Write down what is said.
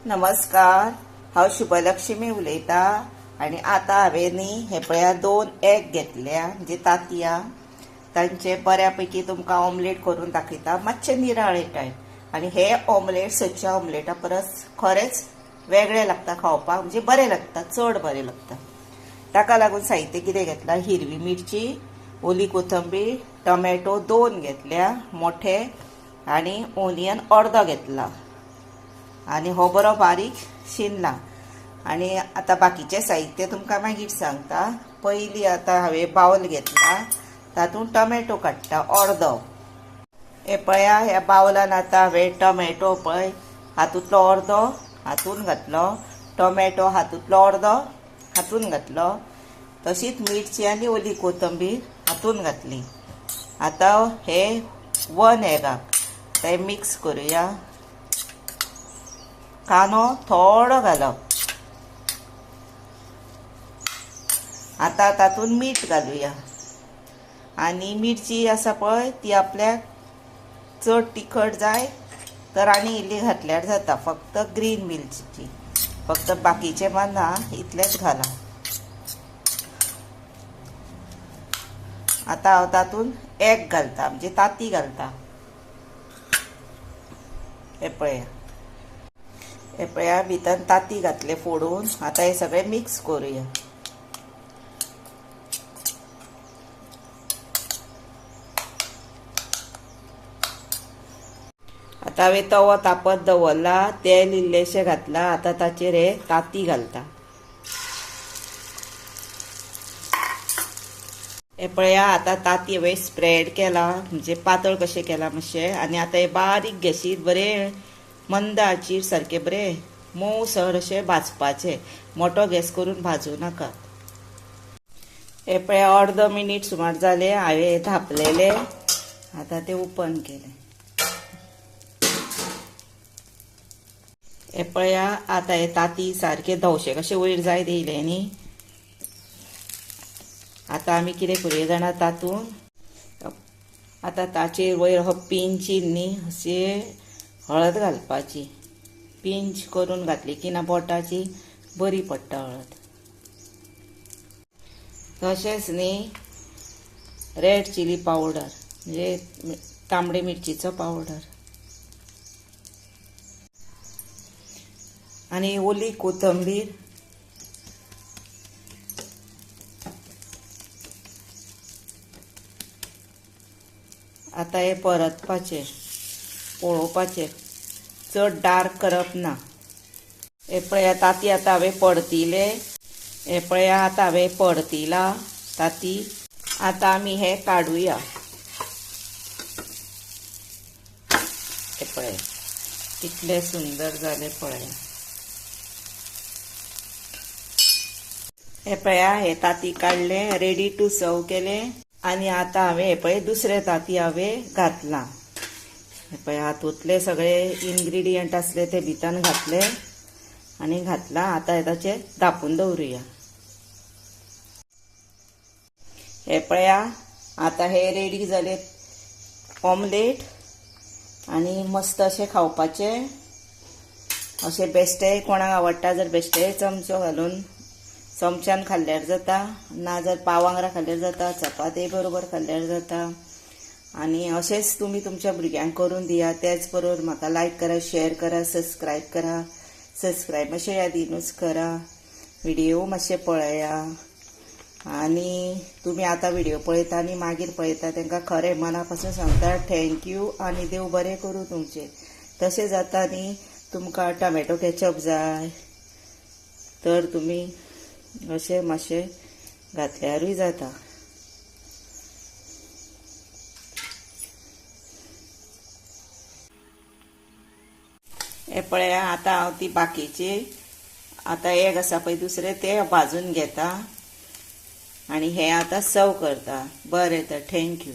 नमस्कार, हांव शुभलक्ष्मी उलयता आनी आतां हांवें न्ही हे पळया 2 एग घेतल्या म्हणजे तांतयां, तांचे बऱ्यापैकी तुमकां ऑमलेट करून दाखयता, मातशें निराळे टायप। आनी हे ऑमलेट सदच्या ऑमलेटा परस खरेंच वेगळे लागता खावपाक, म्हणजे बरें लागता, चड बरें लागता। ताका लागून साहित्य कितें घेतलां, हिरवी मिरची, ओली कोथंबीर, टोमॅटो 2 घेतल्या मोठे आनी ओनियन अर्दो घेतला आनी हो बरो बारीक शिनला। आनी आतां बाकीचें साहित्य तुमकां मागीर सांगता। पयलीं आतां हांवें बावल घेतला, तातूंत टोमॅटो काडटा अर्दो। हे पळया ह्या बावलान आतां हांवें टोमॅटो पळय हातूंतलो अर्दो हातून घातलो, टोमॅटो हातूंतलो अर्दो हातून घातलो, तशीच मिरची आनी ओली कोथंबीर हातून घातली। आतां हे 1 एगाक ते मिक्स करुया। कांदो थोडो घालप, आतां तातूंत मीठ घालुया आनी मिरची आसा पळय ती आपल्याक चड तिखट जाय तर आनी इल्ली घातल्यार जाता, फक्त ग्रीन मिरची, फक्त बाकीचें मात ना, इतलेंच घाला। आतां हांव तातूंत एग घालता, म्हणजे तांती घालता। हे पळया, हे पळया भितर तांती घातले फोडून। आतां हे सगळें मिक्स करुया। आतां हांवें तवो तापत दवरला, तेल इल्लेशें घातलां, आतां ताचेर हे तांती घालता। हे पळया आतां तांती हांवें स्प्रेड केला, म्हणजे पातळ कशें केलां मातशें। आनी आतां हे बारीक गॅसीर बरें मंद आचीर सारकें बरें मोवसर अशें भाजपाचें, मोटो गॅस करून भाजूं नाकात। हे पळया अर्दो मिनीट सुमार जालें, हांवें धांपलेलें, आतां तें ओपन केलें। हे पळया आतां हे तांती सारकें धवशे कशें वयर जायत येयलें न्ही। आतां आमी कितें करुया जाणा, तातूंत आतां ताचेर वयर हो पिंच न्ही अशें हळद घालपाची, पिंच करून घातली की ना बोटाची बरी पडटा हळद। तशेंच न्ही रेड चिली पावडर म्हणजे तांबडे मिरचीचो पावडर आनी ओली कोथंबीर, आतां हें परतपाचें, पळोवपाचें, चड डार्क करप ना। हे पळया तांती आतां हांवें परतिले, हे पळया आतां हांवें परतिला तांती। आतां आमी हें काडुया। हे पळया कितले सुंदर जाले पळया। हे पळया हे तांती काडले, रेडी टू सर्व केले। आनी आतां हांवें हे पळय दुसरें तांती हांवें घातलां। हे पळय हातूंतले सगळे इन्ग्रिडियंट आसले ते भितर घातले आनी घातलां। आतां ताचें धांपून दवरुया। हे पळया आतां हे रेडी जाले ऑमलेट आनी मस्त अशें खावपाचें। अशें बेश्टें कोणाक आवडटा जर बेश्टें चमचो घालून चमच्यान खाल्ल्यार जाता, ना जर पाव वांगडा खाल्ल्यार जाता, चपाती बरोबर खाल्ल्यार जाता। आनी अशेंच तुमी तुमच्या भुरग्यांक करून दिया। तेच बरोबर म्हाका लायक करा, शेअर करा, सबस्क्रायब करा। सबस्क्रायब मातशें यादीनूच करा, व्हिडिओ मातशें पळया। आनी तुमी आतां व्हिडिओ पळयता आनी मागीर पळयता तांकां खरें मना पासून सांगता thank you आनी देव बरें करूं तुमचें। तशें जाता न्ही तुमकां टोमॅटो केचप जाय तर तुमी अशें मातशें घातल्यारूय जाता। हे पळया आतां हांव ती बाकीची आतां एग आसा पळय दुसरें ते भाजून घेता आनी हें आतां सर्व करता। बरें तर thank you.